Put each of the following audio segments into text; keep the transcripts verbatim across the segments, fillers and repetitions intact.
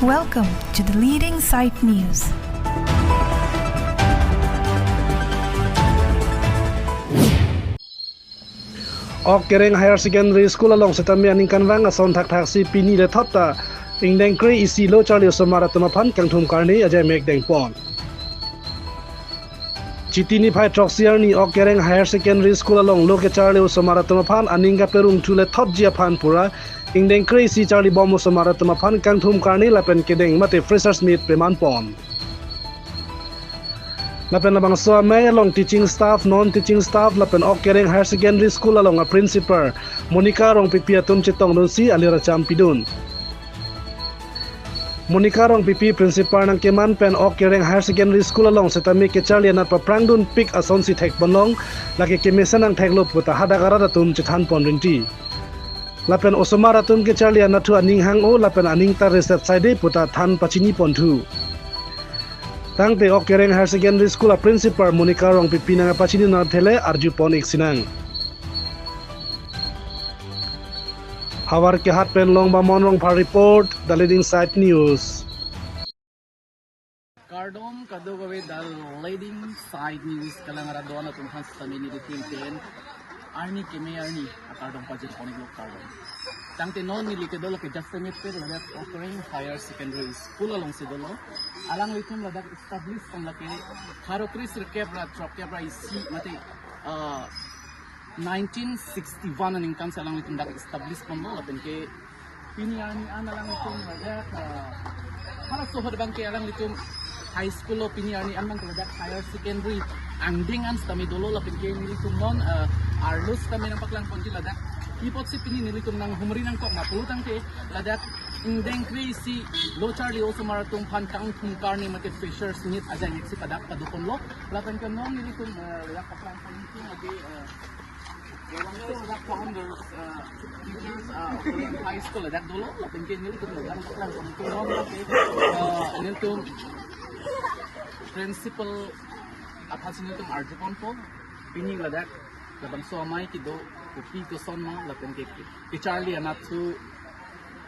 Welcome to the leading site news. Ok Kereng Higher Secondary School along setame aningkanvang ason thakthaksi pini lethot ta ingdeng kre-isi lo charli osomar atum aphan kangthum karne ajai mek dengpon. Chiti niphai throksi arni Ok Kereng Higher Secondary School along lo kecharli osomar atum aphan aning kaperung thu lethotji aphan pura ingdeng kre-isi charlibom osomar atum aphan kangthum karne lapen kedeng mate freshers meet pemanpon. Lapen labangso amei along teaching staff, non teaching staff lapen Ok Kereng Higher Secondary School along a principal Monica Rongpipi atum chetongdunsi alir acham pidun. Monica Rongpipi principal nangkeman pen Ok Kereng Higher Secondary School along setame kecharli anat paprangdunpik asonsi thekponlong, lake kemesen nangtheklo puta hadak arat atum chethanpon rinti. Lapen osomar atum kecharli anatthu aning hang-o lapen aning ta reset saide puta than pachinipon thu. Tangte Ok Kereng Higher Secondary School a principal Monica Rongpipi nangpachini nangthele arjupon ik sinang. Howraghat pen Longbamon Rongphar report, The Leading Site News. Kardom kadokave, The Leading Site News kalang arat do-an atum aphan setame neli tin ten arni keme arni akardom pajirpon iklo, kardom. Tangte non neli kedo lake jasemet pe ladak Ok Kereng Higher Secondary School alongsi dolo. Alanglitum ladak establish pon lake pharo kre sirkep ra throkkep ra isi mate, ah, nineteen sixty-one aningkan si alanglitum dak establish ponlo lapen ke pini arni an alanglitum ladak, ah, halaso ahut abang ke alanglitum high school lo, pini arni an abang ke ladak higher secondary angdeng an setame dolo lapen ke nelitum non, ah, arlo setame nangpaklangponji ladak. Pi apotsi pini nelitum nanghumri nangkok ma pulo tangte ladak ingdeng kre-isi lo charli osomar atum aphan kangthum karne mate freshers meet ajai meksi padak padoponlo lapen ke non nelitum, ah, ladak paklangpon nelitum lake, ah, Labangso ladak founders, uh, teachers, uh, of High School ladak dolo, lapen ke nelitum ladak paklangpon nelitum, uh, nelitum principal aphansi nelitum arjuponpo, pini ladak labangso amei kedo, kopi koson ma, lapen ke kecharli anatthu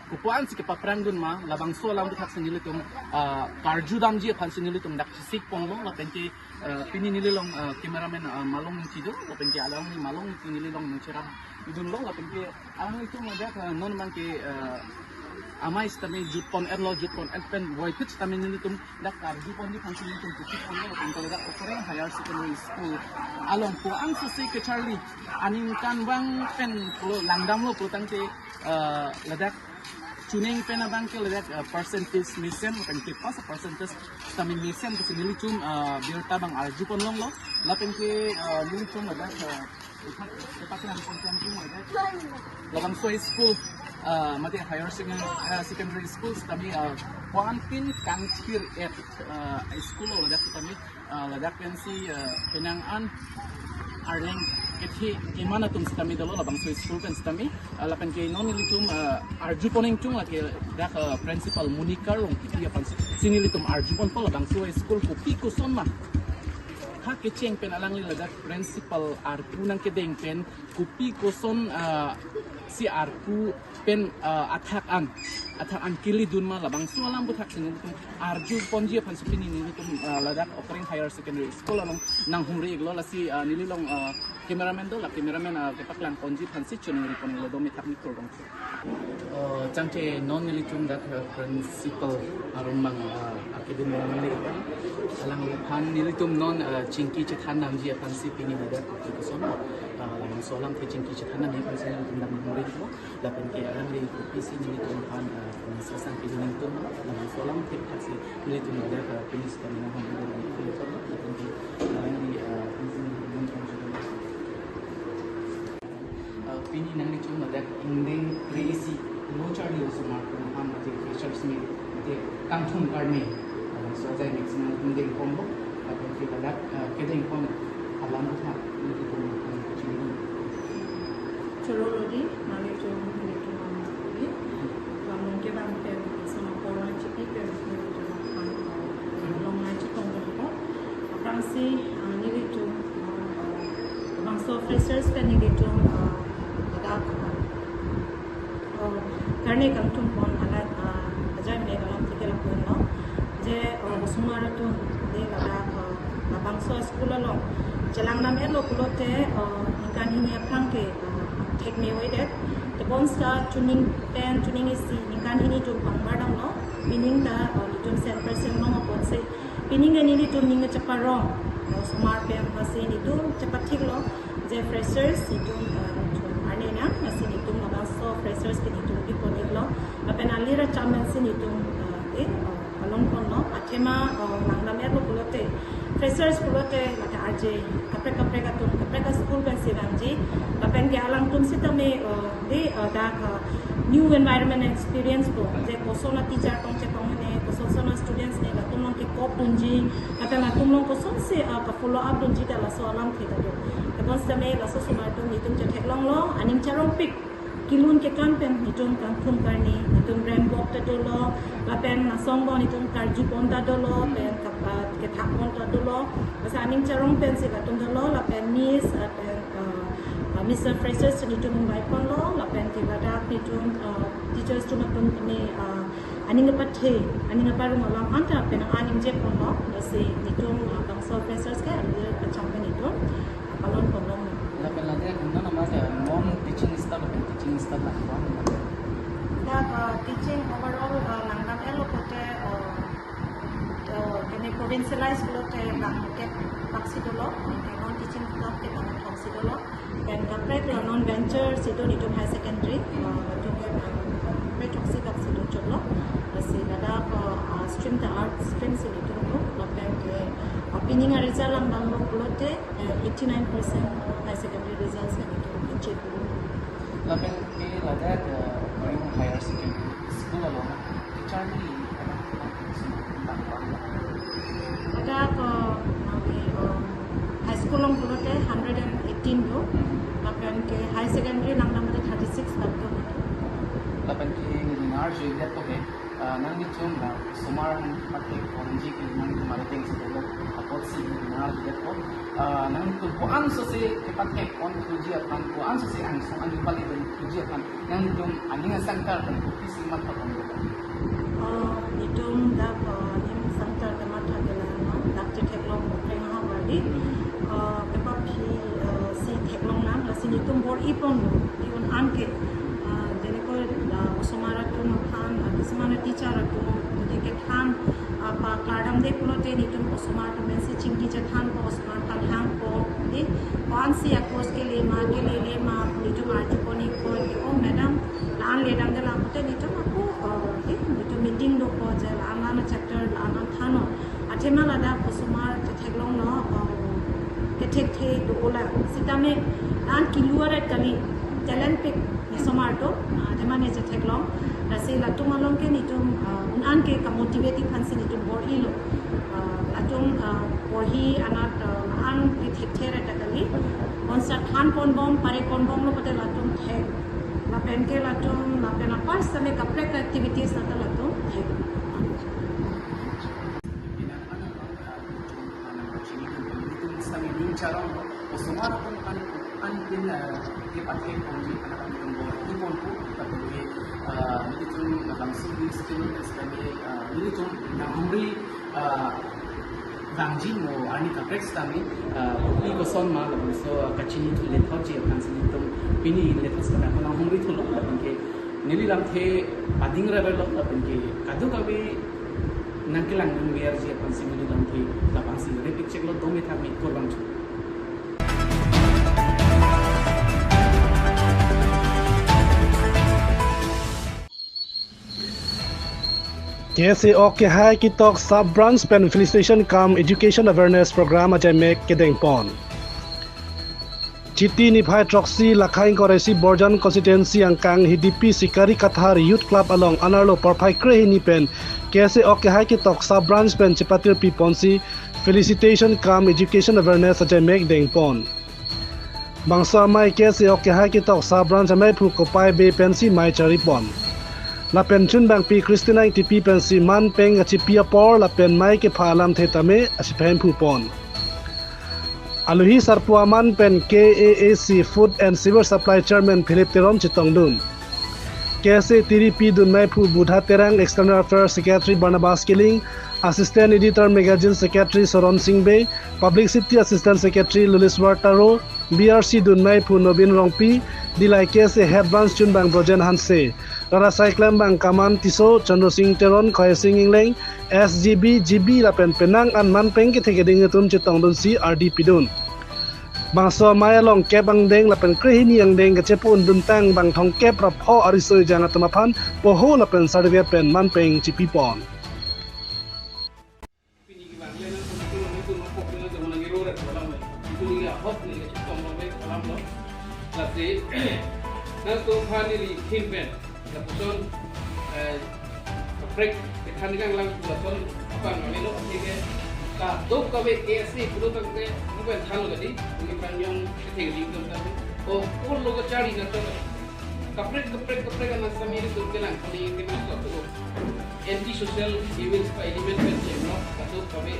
kopi-ansi kepaprangdun ma, labangso alam aputhak si nelitum, ah, karjudamji aphansi nelitum dak chesik ponlo, lapen ke, ah, pini neli along, ah, cameraman, ah, Malong Ingti do, lapen ke alangli Malong Ingti neli along nangcherap dunlo, lapen ke alanglitum ladak, ah, non abang ke, ah, amei setame jutpon-etlo, jutpon-et pen voiphit setame nelitum dak karjuponji aphansi nelitum chesik ponlo, lapen ke ladak Ok Kereng Higher Secondary School along kopi-ansi kecharli aningkanvang pen pulo langdamlo pulo tangte, ah, ladak chuning pen abang ke ladak, ah, percentage mesen, lapen ke pass percentage setame mesen pusi nelitum, ah, birta abang arjuponlonglo, lapen ke, ah, nelitum ladak, ah, ipat, ipat yang konsen tum ladak. Labangso school, ah, mate higher secondary, ah, secondary school setame, ah, kopi-an pen kangthir-et, ah, school lo ladak setame, ah, ladak pensi, ah, penang an arleng kethe keman atum setame dolo labangso school pen setame, ah, lapen ke non nelitum, ah, arjupon ingtung lake dak, ah, principal Monica Rongpipi aphansi nelitum arjuponpo labangso school kopi koson ma ha kecheng pen alangli ladak principal arpu nangkedeng pen kopi koson, ah, si arpu pen, ah, athak an, athak an kelidun ma, labangso alam aputhak si nelitum arjuponji aphansi pini nelitum, ah, ladak Ok Kereng Higher Secondary School along nanghumri iklo, lasi, ah, neli along, ah, cameraman do, la cameraman, ah, kepaklangponji aphansi chonghumriponlo, do methak ni kordong. Ah, tangte non nelitum dak, ah, principal arum abang, ah, akedun abang neli, alangphan nelitum non, ah, chingki chethandamji aphansi pini ladak kopi koson, ah, labangso alam ke chingki chethandamji aphansi nelitum nanghumri iklo. Lapen ke alangli kopisi nelitum aphan, ah, pangsa sang pidun ingtung, labangso alam thephaksi nelitum ladak, ah, pini setame nanghumri iklo, lapen ke alangli, ah, ah, pini nanglitum ladak ingdeng kre-isi lo charli osomar atum aphan mate freshers meet mate kangthum karne, ah, labangso ajai meksi nangtum dengponpo, lapen ke ladak, ah, kedengpon alam aputhak nelitum, ah, chingdun. Choro lo dei, nanglitum, nanglitum, nanglitum. Lamlong kevang pen, sama porang chipi pen, nanglitum, nanglitum, long nai chitong ko. Aphrangsi, ah, nelitum, ah, labangso freshers pen nelitum, ah, ladak, ah, ah, karne kangthum pon alat, ah, Jai me dalam tiga laku no. Je, uh, osomar atum de ladak, uh, labangso school along chelang dam-etlo pulote, uh, ningkan hini aphrang ke, uh, thek me ave det. Tebonta chuning pen chuning isi ningkan hini atum pangbar damlo. Pining ta, uh, netum cent percent long apotsi pining ke nelitum ning cheparong, uh, osomar pen lasi netum chepathiklo. Je freshers netum, uh, arni nang lasi netum labangso freshers ke netum pipon-iklo. Lapen alir acham pensi netum, uh, eh, uh, along ponlo. Athema, uh, lang dam-etlo pulote, freshers pulote mate arje kaprek kaprek atum kaprek a-school pensi vangji. Lapen ke alangtum sitame, uh, de, uh, dak, uh, new environment experience po, je koson a-teacher tong chetong ne, koson son a-students ne, latum along kekop dunji, lapen latum along kosonsi, uh, ka-follow up dunji ta laso alamthe ta do. Tebon sitame laso osomar atum netum chetheklonglo, aning charongpik. Kelun kekan pen netum kangthum karni, netum rembok ta dolo, lapen asong bon netum karjupon ta dolo, pen kap-, uh, kethakpon ta dolo. Lasi aning charong pensi latum dolo, lapen Miss, uh, pen, uh, uh, Mister Freshers netum invite ponlo, lapen ke ladak netum, uh, teachers atum atum kami, uh, aning kapathe, aning kaparong alam anta pen aning jep ponlo, lasi netum, uh, bangso freshers ke alir acham pen netum, uh, palon ponlo. Lapen lade non nama se non teaching staff lapen teaching staff lang pon. Dak, uh, teaching overall, uh, lang dam-etlo pulote, uh, uh, kene provincialize pulote bang ke bangsi dolo, non teaching staff ke bang throksi dolo. Pen kaprek la non venture si do netum higher secondary, uh, netum ke, uh, kaprek throksi bangsi do chotlo. Lasi ladak, uh, uh, stream ta arts stream si netum do, lapen ke, uh, pining a-result lang damlo pulote, uh, eighty nine percent higher secondary results ke netum achieve. Lapen ke ladak, uh, higher secondary school along teacher ni, uh, Ladak, uh, nangli, uh, high school along pulote hundred and eighteen do, lapen ke higher secondary lang dam mate thirty six dak do. Lapen ke neli nangarju-ik det ke, uh, nanglitum la osomar aphan pathek ponji ke nangli mare ateng si dolo, apotsi neli nangarju-ik det ke, uh, nanglitum ko-an sose kepathek ponthuji aphan, ko-an sose angsong an pali ponthuji aphan, nanglitum aning asang tar pen kopisi matha pon dolo? Oh, netum dak, uh, aning asang tar ke matha ke la, no, dak chetheklong kreng ha badi. Uh, bebak hi, uh, si theklong nang, lasi netum bor-i pon, di un an ke, uh, jeneko, uh, osomar atum aphan, uh, kisman teacher atum, jodi kethan, uh, paklardamde pulote netum osomar atum pensi chingki chethanpo, osomar aphan hangpo, di, ko-an si a-course kele ma, kelele ma, netum arju pon-ikpo, di, oh, madam, la-an ledamde lang pulote netum ako, uh, di, netum meeting dopo je, la-an la-an chapter, la-an la-an thannon. Athema ladak osomar chetheklonglo, uh, kethekthe do-ola. Sitame la-an kilu aret kali, talent pik ne osomar do, uh, athema ne chetheklong. Lasi latum along ke netum, uh, un an ke ka-motivate aphansi netum bor-ilo. Uh, latum, uh, porhi anat, uh, la-an kethekthe aret kali. Bonta than ponbom, pare ponbomlo pulote latum thek. Lapen ke latum, lapen apar sitame kaprek activities nata latum thek. Osomar atum an, an pin, eh, kepathek ponji anak atum bor-i ponpo, lapen ke, eh, nelitum labangso skill test kami, eh, nelitum nanghumri, eh, vangji mo arni kaprek sitame, eh, kopi koson ma labangso, eh, kachinithu lethotji aphansi nelitum pini lethot sitame ako nanghumrithulo, lapen ke neli lamthe pading rarelo, lapen ke kadokave nangkelang nangverji aphansi neli lamthe labangsi repik cheklo, dome thak me kurvangthu. K S A ok kehai ketok sub branch pen felicitation cum education awareness program ajaimek kedengpon. Chiti niphai throksi, lakhai ingkoi ra isi Borjan constituency angkang Hidipi Sikari Kathar Youth Club along anerlo porphai krehini pen K S A ok kehai ketok sub branch pen chepatirpi ponsi felicitation cum education awareness ajaimek dengpon. Bangso amei K S A ok kehai ketok sub branch ameiphu Kopai Bey pensi mei charipon. Lapen chunbangpi Christina Ingtipi pensi man peng achipi apor lapen mei kepha alamthe tame achipahemphu pon. Alohi sarpo aman pen K A A C Food and Civil Supply Chairman Philip Teron chetongdun. K S A Tiripi dunmai phu Budha Terang, External Affairs Secretary Barnabas Killing, Assistant Editor Magazine Secretary Soron Singh Bey, Publicity Assistant Secretary Luliswar Taro, B R C dunmai phu Nobin Rongpi, Dillai K S A Head Branch chunbang Brojen Hanse. Rara asai klembang Kaman Tisso, Chandra Singh Teron, Khoising Engleng, S G B, G B lapen penang an manpeng kethe keding atum chetongdunsi ardi pidun. Bangso amei along kep angdeng lapen krehini angdeng kachepu-unduntang bang thomkep ra pho ariso ejang atum aphan poho lapen certificate pen manpeng chipipon. Lasi, nangtum aphan neli thin pen lapuson, eh, kaprek kethan kanglang pu lason apang nanglo, atheke kadokave K S A pulo tangte, mo pen thanlo kadi, mo pen yong ketheng ling tangte, o, o lo kachari nangtum. Kaprek, kaprek, kaprek ana sami ilitum kelang kali kenangsot tu. Anti social evils pa element pen chenglo, kadokave,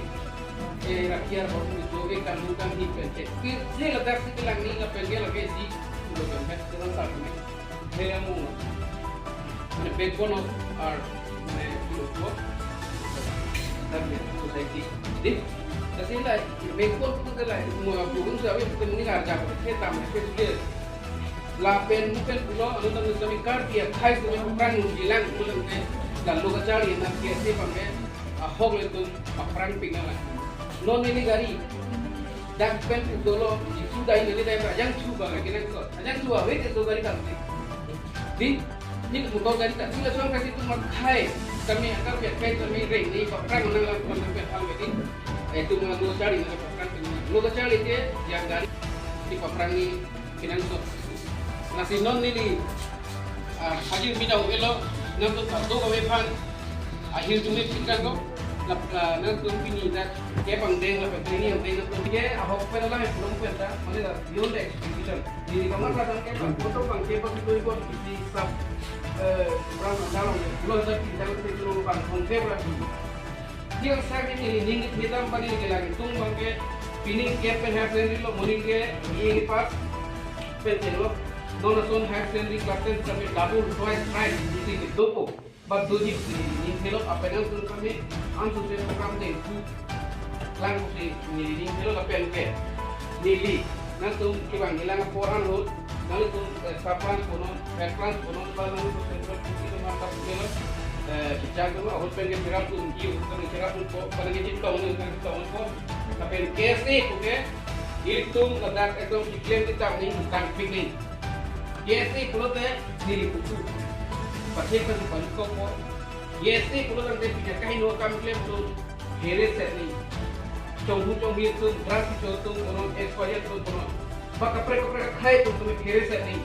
eh, rakhia bor mi jo ke kalu kan hi pen cheng. Ke, je ladak si kelang ni lapen ke lake si, lo kan pen, kelang sa pen. He amu. Mane backbone of our, mane, you know, work. That means society. Di? Kasi la, backbone tu ke la, mo, bukan sa, we, kita muni ngarja, kita mesti clear. Lapen mo pen pulo, anu tang sami Karbi akhai sami aphrang nangjilang pulo tangte, la lo kachari na K S A pame, ahok le tum aphrang ping nang. Non neli gari, dak pen pu dolo, jitu dai neli dai ba, ajang chu ba lagi nangkok. Ajang chu ba, wait itu gari tangte. Di, ni motor gari tangte, lason kasi tum akhai, sami Karbi akhai sami reng ni aphrang nang lang pun pen hal wedding. Eh, tum lo kachari na aphrang ping nang. Lo kachari ke, yang gari, di aphrang ni, kenangsot. Lasi non neli, ah, hajir midang elo, nangtum kadokave aphan ahirjume pik nangkok, la, ah, nangtum pini dak kep angdeng lapen krehini angdeng nangtum ke ahok pen alam belum pen ta, mane la beyond the expectation. Neli kamar ladang ke bang, foto bang ke bang itu ikut di sub, eh, orang dalam, belum ada bintang itu bang, kongke berarti. Yang saya ke neli ning hitam pani ke lagi tung bang ke pining ke pen higher secondary lo, moning ke E A pass pen chenglo. Non ason higher secondary class ten kami double twice thrice isi ke dopo. But doji ning thelo apen nangtum kami an social program dengku. Lang si neli ning thelo lapen ke. Neli nangtum kevang kelang apor ahut, nangtum, eh, sub branch kono, head branch kono, ba nangtum central committee kono, mata kono, eh, bichar kono, ahut pen ke cherap tum, iyo, pen cherap tum ko, pen ke chitong ni, pen chitong ko, lapen K S A ko ke, ilitum ladak ekdom keklem kita ni, tang pik ni. K S A pulote neli putu. Pathek pen panikok ko. K S A pulo tangte pini akahingno akam klem atum phere set ni. Chonghu chonghi atum, drug kecho atum, kono expired atum, kono ba kaprek kaprek akhai atum tumi phere set ni.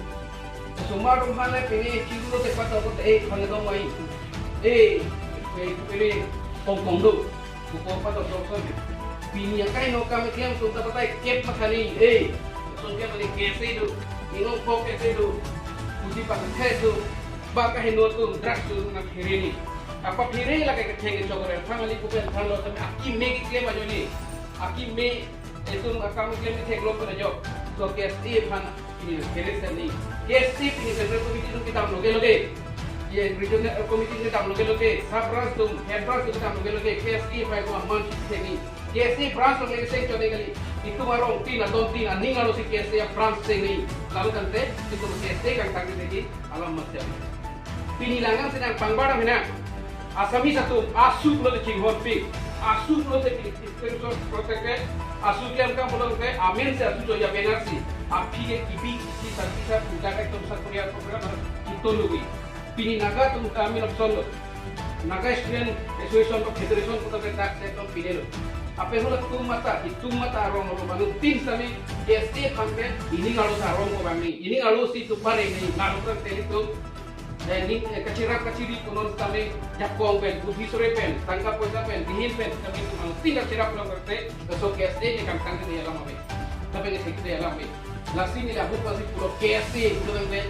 Somar rum hana pini chiru lo te pato ko te, eh, phang dong wai. Eh, eh, pini pongpong do. Buko pato ko so. Pini akahingno akam klem atum ta patai kep mathani. Eh, sungke mani K S A do. Ingong ko K S A do. Puji pa K S A do. Ba akahingno atum drug atum nangphere ni. Apa phere lake ketheng chokore. Thang ali kupen thang lo tame akeme keklem ajo ni. Akeme itum akam keklem kethek lo pen ajo. So K S A aphan pini phere set ni. K S A pini central committee atum kedam loge loge. Ye regional committee atum kedam loge loge. Sub branch atum, head branch atum kedam loge loge. K S A aphan ko aman kethek ni. K S A branch along seng chode kali. Itum arong tin adon tin aning alo si K S A branch seng ni. Lalu tangte itum K S A kangtang kethek ni alam masya. Pini langan sedang pangbar mina. Assamese atum, AASU pulote chinghon pi. AASU pulote pini, pini so protect ke, AASU ke angkang pulote, amen si AASU cho ya benar si. Aphi ke kibi, si sa, si sa, buka ke tum sa Korea, Korea, mana, itu lui. Pini Naga atum kami lapuson lo. Naga Student Association ko Federation ko tangke tak se tum pine lo. Ape hula tum mata, itum mata arong lo manu tin sami K S A aphan ke ining alo sa arong ko bang ni. Ining alo si tu pare ni, lalu kan tele tum. Eh, ning, eh, kachirap kachiri konon tame jakong pen, budhi sore pen, tangka poisa pen, bihin pen, kami tum ang tin kachirap lo karte, so K S A ke kangtang ke alam ave. Tapi ke sekte alam ave. Lasi neli ahut pasi pulo K S A pulo tangte,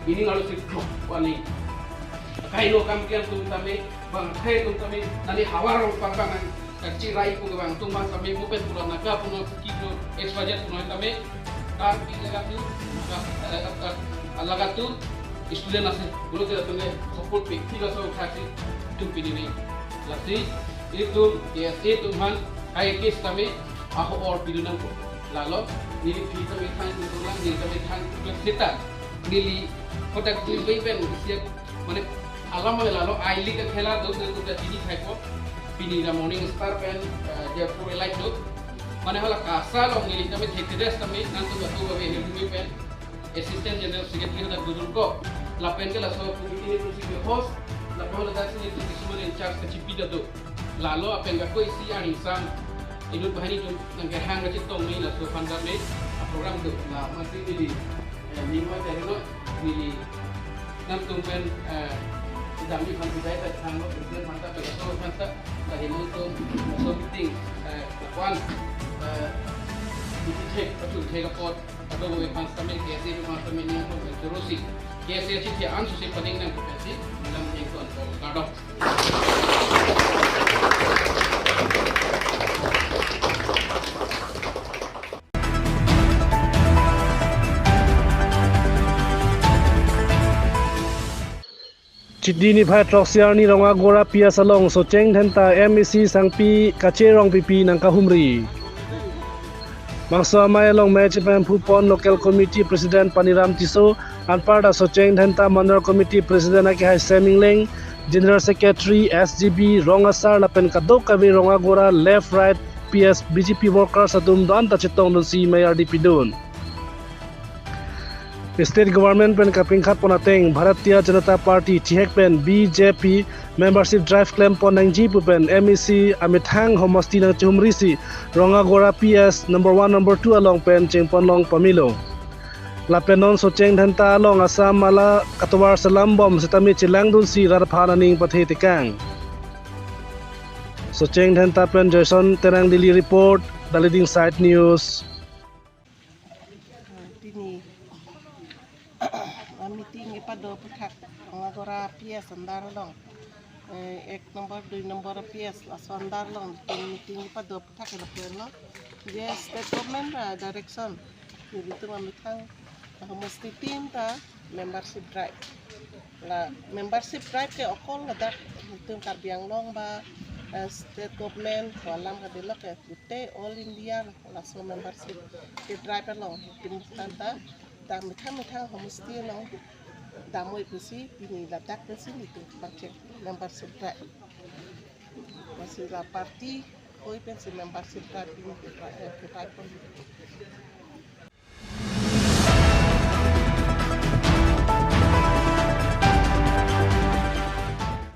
ining alo si klok wani. Akahingno akam klem atum tame, bang akhai atum tame, nani havar rong pang bang, kachirai pu bang atum bang tame, mo pen pulo Naga puno, Kuki puno, X Y Z puno tame, Karbi laga tu, Naga, eh, eh, eh, laga tu, student ase, pulote latum ke support pi, thik aso khaksi tum pini nangji. Lasi itum K S A atum aphan hai case tame aho or pidun nangkok. Lalo neli phi tame than tu lang, neli tame than tu seta, neli kotak tu pen pen siap, mane alam mane lalo I League akhela do nangtum ta chini thaipo. Pini la Morning Star pen, eh, Jaipur elai do. Mane hala KASA along neli tame thek kedes tame nangtum ta tu babe hil dumi pen Assistant General Secretary ta dudun ko. Lapen ke laso committee nelitum si host, lapen ladak si nelitum kisuman in charge kachipi ta do. Lalo apen ka koi si aning sang inut bahani tum nangkehang kachetong ni laso aphan tame a program do. La masi neli, eh, ningwa tari no, neli nangtum pen, eh, damji aphan bidai ta thang lo, president aphan ta, pegaso aphan ta, ta hinang tum, so meeting, eh, lapuan, eh, iti thek, patu thek apot, atau gue aphan tame, K S A aphan tame ni, atau gue chorosi, K S A chithi an susi paning nangkok pensi, malam ingkon, kardom. Chiti niphai throksi arni Rongagora P S along Socheng Dhenta M A C sangpi kacherong pipi nangkahumri. Bangso amei along mei chepemphu pon Local Committee President Paniram Tisso, anparta Socheng Dhenta Mandal Committee President akehai Sem Engleng, General Secretary, S G B, rong asar lapen kadokave Rongagora left right P S B J P workers atum do-an ta chetongdunsi mei ardi pidun. State Government pen kapingkhat pon ateng Bharatiya Janata Party chihek pen B J P membership drive klem pon nangji pu pen M A C amethang homosti nangchehumrisi Rongagora P S number one, number two along pen chengponlong pamelo. Lapen non Socheng Dhenta along Assam mala katovar selam bom setame chelangdunsi rat aphan aning pathe tekang. Socheng Dhenta pen Joyson Terang, Delhi report, The Leading Side News. Pini a meeting kepado aphuthak Rongagora P S under along, eh, ek number, dui number P S laso under along meeting kepado aphuthak lapen lo. Je state government ra direction, nelitum amethang homosti tin ta membership drive. La membership drive ke okol ladak nelitum Karbi Anglong ba, eh, state government ko alam kadelo ke pute all India laso membership ke drive along nelitum tanta dam methang methang homosti along damoi pusi pini ladak pusi nelitum pachek membership drive. Lasi la party koi pensi membership drive pini ke drive, eh, ke drive pon.